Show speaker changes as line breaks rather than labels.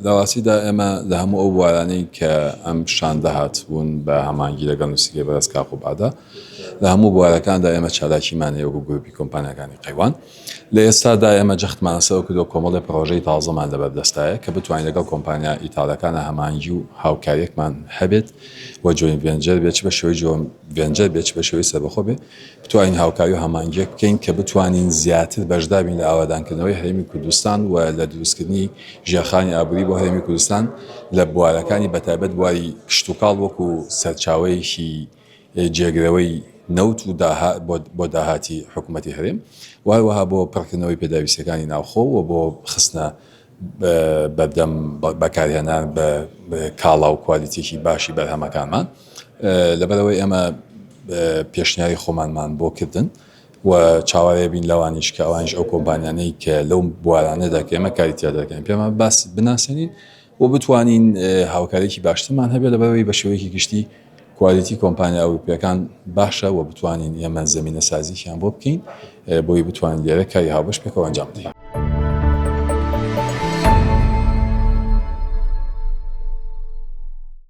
لە ڕاستیدا ئێمە لە هەموو ئەو بوارانەی کە ئەم شاندە هاتبوون بە هەماهەنگی لەگەڵ نووسینگەی بەڕێز کاک قوبادە لە هەموو بوارەکاندا ئێمە چالاکیمان هەیە وەکو گروپی کۆمپانیاکانی قەیوان. لە ئێستادا ئێمە جەختمان لەسەر ئەوە کردووە کۆمەڵێ پڕۆژەی تازەمان لەبەردەستایە کە بتوانین لەگەڵ کۆمپانیا ئیتاڵیەکانا هەماهەنگی و هاوکاریەکمان هەبێت و joint venture بێت چ بە شێوەی joint venture بێت چ بە شێوەی سەربەخۆ بێت بتوانین هاوکاری و هەماهەنگیەک بکەین کە بتوانین زیاتر بەشدار بین لە ئاوەدانکردنەوەی هەرێمی کوردستان و لە دروستکردنی ژێرخانی ئابووری بۆ هەرێمی کوردستان لە بوارەکانی بەتایبەت بواری کشتوکاڵ وەکو سەرچاوەیەکی جێگرەوەی نەوت و بۆ داهاتی حکوومەتی هەرێم و هەروەها بۆ پڕکردنەوەی پێداویستیەکانی ناوخۆ و بۆ خستنە بەردەم بەکارهێنان بە کاڵا و کوالیتێکی باشی بەرهەمەکانمان لەبەرەوەی ئێمە پێشنیاری خۆمانمان بۆ کردن و چاوەڕێ بین لەوانیش کە ئەوانیش ئەو کۆمپانیانەی کە لەو بوارانەدا کە ئێمە کاری تیا دەکەین پێمان باس بناسێنین و بتوانین هاوکاریی باشترمان هەبێت لەبەرەوەی بە شێوەیەکی گشتی کوالیتی کۆمپانیا ئەوروپیەکان باشە و بتوانین ئێمە زەمینە سازیشیان بۆ بکەین بۆی بتوانین لێرە کاری هاوبەش پێکەوە ئەنجام بدەین.